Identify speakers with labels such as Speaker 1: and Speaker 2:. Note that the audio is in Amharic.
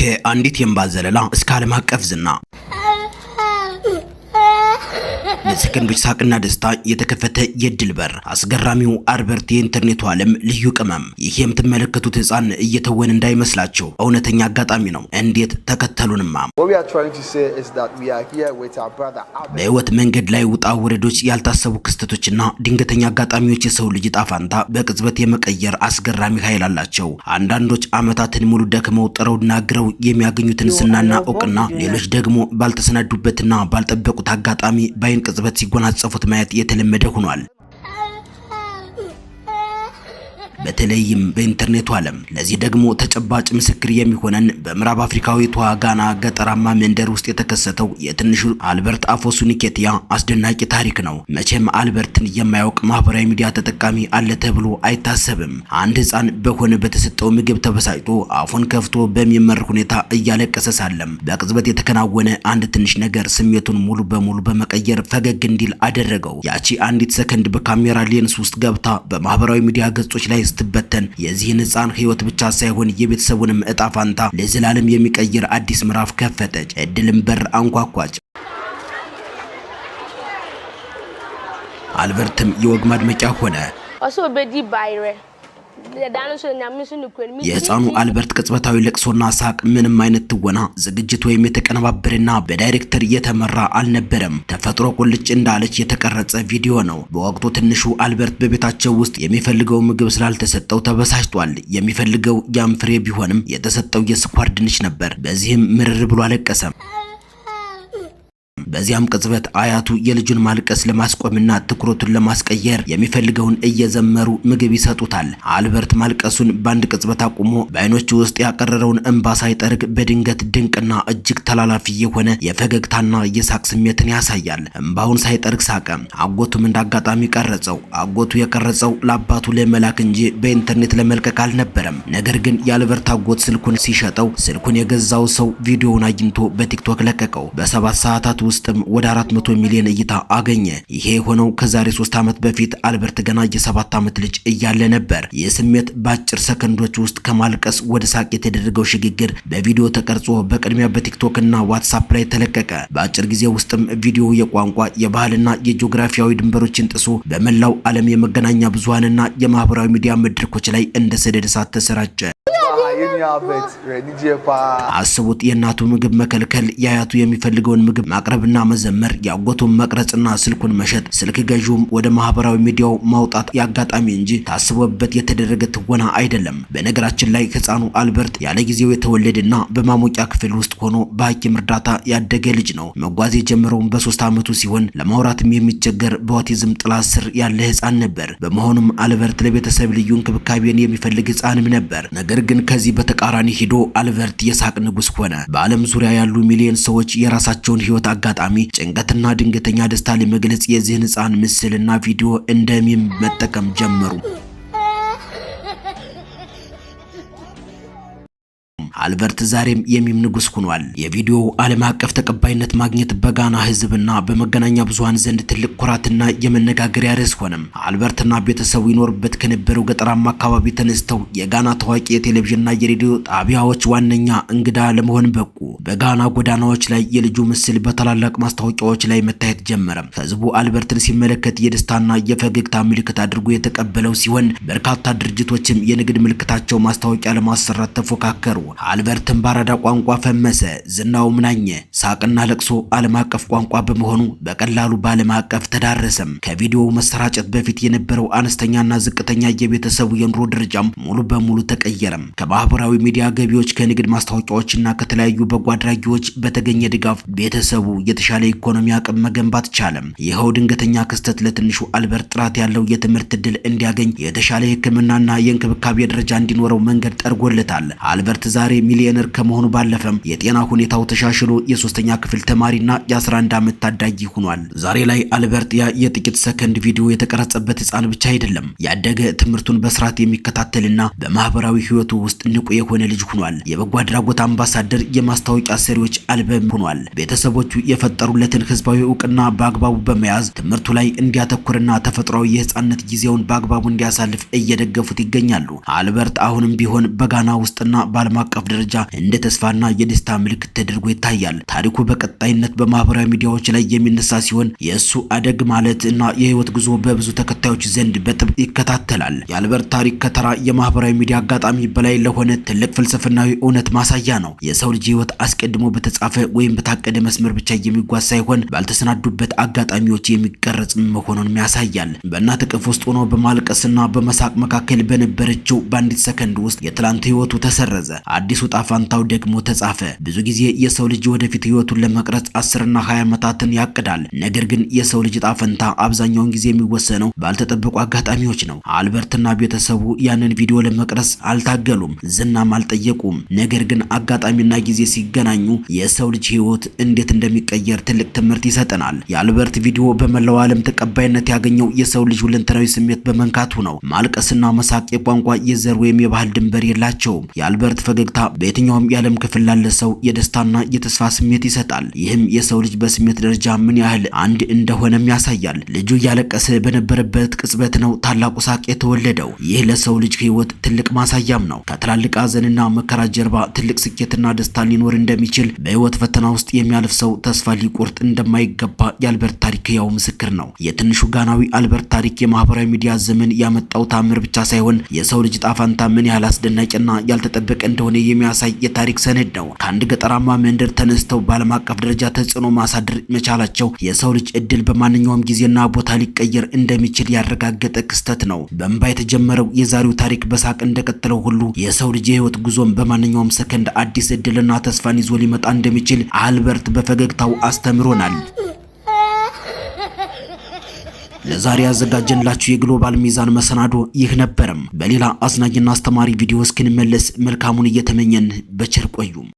Speaker 1: ከአንዲት የእንባ ዘለላ እስከ ዓለም አቀፍ ዝና፣ ለሰከንዶች ሳቅና ደስታ የተከፈተ የድል በር። አስገራሚው አልበርት፣ የኢንተርኔቱ ዓለም ልዩ ቅመም። ይህ የምትመለከቱት ሕፃን እየተወነ እንዳይመስላችሁ፣ እውነተኛ አጋጣሚ ነው። እንዴት? ተከተሉንማ።
Speaker 2: What we are trying to say is that we are here with our brother Albert.
Speaker 1: በህይወት መንገድ ላይ ውጣ ውረዶች፣ ያልታሰቡ ክስተቶችና ድንገተኛ አጋጣሚዎች የሰው ልጅ ዕጣ ፈንታ በቅጽበት የመቀየር አስገራሚ ኃይል አላቸው። አንዳንዶች ዓመታትን ሙሉ ደክመው፣ ጥረውና ግረው የሚያገኙትን ዝናና እውቅና፣ ሌሎች ደግሞ ባልተሰናዱበትና ባልጠበቁት አጋጣሚ በአይን ቅጽበት ሲጎናጸፉት ማየት የተለመደ ሆኗል። በተለይም በኢንተርኔቱ ዓለም። ለዚህ ደግሞ ተጨባጭ ምስክር የሚሆነን በምዕራብ አፍሪካዊቷ ጋና ገጠራማ መንደር ውስጥ የተከሰተው የትንሹ አልበርት አፎሱ ኒኬቲያ አስደናቂ ታሪክ ነው። መቼም አልበርትን የማያውቅ ማህበራዊ ሚዲያ ተጠቃሚ አለ ተብሎ አይታሰብም። አንድ ሕፃን በሆነ በተሰጠው ምግብ ተበሳጭቶ አፉን ከፍቶ በሚመር ሁኔታ እያለቀሰ ሳለም በቅጽበት የተከናወነ አንድ ትንሽ ነገር ስሜቱን ሙሉ በሙሉ በመቀየር ፈገግ እንዲል አደረገው። ያቺ አንዲት ሰከንድ በካሜራ ሌንስ ውስጥ ገብታ በማህበራዊ ሚዲያ ገጾች ላይ ስትበተን የዚህን ሕፃን ህይወት ብቻ ሳይሆን የቤተሰቡንም እጣ ፋንታ ለዘላለም የሚቀይር አዲስ ምዕራፍ ከፈተች። እድልም በር አንኳኳች። አልበርትም የወግ ማድመቂያ ሆነ።
Speaker 3: Ɔsɛ obedi bayerɛ da no nso Nyame nso nokura no.
Speaker 1: የህፃኑ አልበርት ቅጽበታዊ ለቅሶና ሳቅ ምንም አይነት ትወና፣ ዝግጅት ወይም የተቀነባበረና በዳይሬክተር የተመራ አልነበረም። ተፈጥሮ ቁልጭ እንዳለች የተቀረጸ ቪዲዮ ነው። በወቅቱ ትንሹ አልበርት በቤታቸው ውስጥ የሚፈልገው ምግብ ስላልተሰጠው ተበሳጭቷል። የሚፈልገው ያም ፍሬ ቢሆንም የተሰጠው የስኳር ድንች ነበር። በዚህም ምርር ብሎ አለቀሰ። በዚያም ቅጽበት አያቱ የልጁን ማልቀስ ለማስቆምና ትኩረቱን ለማስቀየር የሚፈልገውን እየዘመሩ ምግብ ይሰጡታል። አልበርት ማልቀሱን በአንድ ቅጽበት አቁሞ በአይኖቹ ውስጥ ያቀረረውን እንባ ሳይጠርግ በድንገት ድንቅና እጅግ ተላላፊ የሆነ የፈገግታና የሳቅ ስሜትን ያሳያል። እንባውን ሳይጠርግ ሳቀ። አጎቱም እንደ አጋጣሚ ቀረጸው። አጎቱ የቀረጸው ለአባቱ ለመላክ እንጂ በኢንተርኔት ለመልቀቅ አልነበረም። ነገር ግን የአልበርት አጎት ስልኩን ሲሸጠው ስልኩን የገዛው ሰው ቪዲዮውን አግኝቶ በቲክቶክ ለቀቀው። በ7 ሰዓታት ውስጥም ወደ 400 ሚሊዮን እይታ አገኘ። ይሄ የሆነው ከዛሬ 3 ዓመት በፊት አልበርት ገና የ7 ዓመት ልጅ እያለ ነበር። ይህ ስሜት፣ በአጭር ሰከንዶች ውስጥ ከማልቀስ ወደ ሳቅ የተደረገው ሽግግር በቪዲዮ ተቀርጾ በቅድሚያ በቲክቶክ እና ዋትሳፕ ላይ ተለቀቀ። በአጭር ጊዜ ውስጥም ቪዲዮው የቋንቋ፣ የባህልና የጂኦግራፊያዊ ድንበሮችን ጥሶ በመላው ዓለም የመገናኛ ብዙሃንና የማህበራዊ ሚዲያ መድረኮች ላይ እንደ ሰደድ እሳት ተሰራጨ።
Speaker 2: Yɛn nua Albert anigyeɛ paa.
Speaker 1: አስቡት፣ የእናቱ ምግብ መከልከል፣ የአያቱ የሚፈልገውን ምግብ ማቅረብና መዘመር፣ የአጎቱን መቅረጽና ስልኩን መሸጥ፣ ስልክ ገዢውም ወደ ማህበራዊ ሚዲያው ማውጣት የአጋጣሚ እንጂ ታስቦበት የተደረገ ትወና አይደለም። በነገራችን ላይ ህፃኑ አልበርት ያለ ጊዜው የተወለደና በማሞቂያ ክፍል ውስጥ ሆኖ በሐኪም እርዳታ ያደገ ልጅ ነው። መጓዝ የጀመረውም በ3 ዓመቱ ሲሆን ለማውራትም የሚቸገር በኦቲዝም ጥላ ስር ያለ ህፃን ነበር። በመሆኑም አልበርት ለቤተሰብ ልዩ እንክብካቤን የሚፈልግ ህፃንም ነበር። ነገር ግን ከዚህ በተቃራኒ ሂዶ አልበርት የሳቅ ንጉስ ሆነ። በዓለም ዙሪያ ያሉ ሚሊዮን ሰዎች የራሳቸውን ህይወት አጋጣሚ፣ ጭንቀትና ድንገተኛ ደስታ ለመግለጽ የዚህን ህፃን ምስልና ቪዲዮ እንደ meme መጠቀም ጀመሩ። አልበርት ዛሬም የ meme ንጉስ ሆኗል። የቪዲዮው ዓለም አቀፍ ተቀባይነት ማግኘት በጋና ህዝብና በመገናኛ ብዙሃን ዘንድ ትልቅ ኩራትና የመነጋገሪያ ርዕስ ሆነም። አልበርትና ቤተሰቡ ይኖርበት ከነበረው ገጠራማ አካባቢ ተነስተው የጋና ታዋቂ የቴሌቪዥንና የሬዲዮ ጣቢያዎች ዋነኛ እንግዳ ለመሆን በቁ። በጋና ጎዳናዎች ላይ የልጁ ምስል በታላላቅ ማስታወቂያዎች ላይ መታየት ጀመረ። ህዝቡ አልበርትን ሲመለከት የደስታና የፈገግታ ምልክት አድርጎ የተቀበለው ሲሆን በርካታ ድርጅቶችም የንግድ ምልክታቸው ማስታወቂያ ለማሰራት ተፎካከሩ። አልበርትም ባራዳ ቋንቋ ፈመሰ፣ ዝናውም ናኘ። ሳቅና ለቅሶ ዓለም አቀፍ ቋንቋ በመሆኑ በቀላሉ በዓለም አቀፍ ተዳረሰም። ከቪዲዮው መሰራጨት በፊት የነበረው አነስተኛና ዝቅተኛ የቤተሰቡ የኑሮ ደረጃም ሙሉ በሙሉ ተቀየረም። ከማህበራዊ ሚዲያ ገቢዎች፣ ከንግድ ማስታወቂያዎችና ከተለያዩ በጎ አድራጊዎች በተገኘ ድጋፍ ቤተሰቡ የተሻለ ኢኮኖሚ አቅም መገንባት ቻለም። ይኸው ድንገተኛ ክስተት ለትንሹ አልበርት ጥራት ያለው የትምህርት ዕድል እንዲያገኝ፣ የተሻለ የሕክምናና የእንክብካቤ ደረጃ እንዲኖረው መንገድ ጠርጎለታል። አልበርት ዛሬ ሚሊዮነር ከመሆኑ ባለፈም የጤና ሁኔታው ተሻሽሎ የሶስተኛ ክፍል ተማሪና የ11 ዓመት ታዳጊ ሆኗል። ዛሬ ላይ አልበርት ያ የጥቂት ሰከንድ ቪዲዮ የተቀረጸበት ህፃን ብቻ አይደለም። ያደገ፣ ትምህርቱን በስርዓት የሚከታተልና በማህበራዊ ህይወቱ ውስጥ ንቁ የሆነ ልጅ ሆኗል። የበጎ አድራጎት አምባሳደር፣ የማስታወቂያ ሰሪዎች አልበም ሆኗል። ቤተሰቦቹ የፈጠሩለትን ህዝባዊ እውቅና በአግባቡ በመያዝ ትምህርቱ ላይ እንዲያተኩርና ተፈጥሯዊ የህፃንነት ጊዜውን በአግባቡ እንዲያሳልፍ እየደገፉት ይገኛሉ። አልበርት አሁንም ቢሆን በጋና ውስጥና በዓለም አቀፍ አቀፍ ደረጃ እንደ ተስፋና የደስታ ምልክት ተደርጎ ይታያል። ታሪኩ በቀጣይነት በማህበራዊ ሚዲያዎች ላይ የሚነሳ ሲሆን የእሱ አደግ ማለት እና የህይወት ጉዞ በብዙ ተከታዮች ዘንድ በጥብቅ ይከታተላል። የአልበርት ታሪክ ከተራ የማህበራዊ ሚዲያ አጋጣሚ በላይ ለሆነ ትልቅ ፍልስፍናዊ እውነት ማሳያ ነው። የሰው ልጅ ህይወት አስቀድሞ በተጻፈ ወይም በታቀደ መስመር ብቻ የሚጓዝ ሳይሆን ባልተሰናዱበት አጋጣሚዎች የሚቀረጽ መሆኑንም ያሳያል። በእናት እቅፍ ውስጥ ሆኖ በማልቀስና በመሳቅ መካከል በነበረችው በአንዲት ሰከንድ ውስጥ የትላንት ህይወቱ ተሰረዘ። አዲሱ እጣፋንታው ደግሞ ተጻፈ። ብዙ ጊዜ የሰው ልጅ ወደፊት ህይወቱን ለመቅረጽ 10ና 20 ዓመታትን ያቅዳል። ነገር ግን የሰው ልጅ እጣፈንታ አብዛኛውን ጊዜ የሚወሰነው ባልተጠበቁ አጋጣሚዎች ነው። አልበርትና ቤተሰቡ ያንን ቪዲዮ ለመቅረጽ አልታገሉም፣ ዝናም አልጠየቁም። ነገር ግን አጋጣሚና ጊዜ ሲገናኙ የሰው ልጅ ህይወት እንዴት እንደሚቀየር ትልቅ ትምህርት ይሰጠናል። የአልበርት ቪዲዮ በመላው ዓለም ተቀባይነት ያገኘው የሰው ልጅ ሁለንተናዊ ስሜት በመንካቱ ነው። ማልቀስና መሳቅ የቋንቋ፣ የዘር ወይም የባህል ድንበር የላቸውም። የአልበርት ፈገግታ በየትኛውም የዓለም ክፍል ላለ ሰው የደስታና የተስፋ ስሜት ይሰጣል። ይህም የሰው ልጅ በስሜት ደረጃ ምን ያህል አንድ እንደሆነም ያሳያል። ልጁ እያለቀሰ በነበረበት ቅጽበት ነው ታላቁ ሳቅ የተወለደው። ይህ ለሰው ልጅ ህይወት ትልቅ ማሳያም ነው። ከትላልቅ ሐዘንና መከራ ጀርባ ትልቅ ስኬትና ደስታ ሊኖር እንደሚችል፣ በህይወት ፈተና ውስጥ የሚያልፍ ሰው ተስፋ ሊቆርጥ እንደማይገባ የአልበርት ታሪክ ሕያው ምስክር ነው። የትንሹ ጋናዊ አልበርት ታሪክ የማህበራዊ ሚዲያ ዘመን ያመጣው ታምር ብቻ ሳይሆን የሰው ልጅ እጣፋንታ ምን ያህል አስደናቂና ያልተጠበቀ እንደሆነ የሚያሳይ የታሪክ ሰነድ ነው። ከአንድ ገጠራማ መንደር ተነስተው በዓለም አቀፍ ደረጃ ተጽዕኖ ማሳደር መቻላቸው የሰው ልጅ እድል በማንኛውም ጊዜና ቦታ ሊቀየር እንደሚችል ያረጋገጠ ክስተት ነው። በእንባ የተጀመረው የዛሬው ታሪክ በሳቅ እንደቀጠለው ሁሉ የሰው ልጅ የህይወት ጉዞም በማንኛውም ሰከንድ አዲስ እድልና ተስፋን ይዞ ሊመጣ እንደሚችል አልበርት በፈገግታው አስተምሮናል። ለዛሬ ያዘጋጀንላችሁ የግሎባል ሚዛን መሰናዶ ይህ ነበረም። በሌላ አዝናኝና አስተማሪ ቪዲዮ እስክንመለስ መልካሙን እየተመኘን በቸር ቆዩም።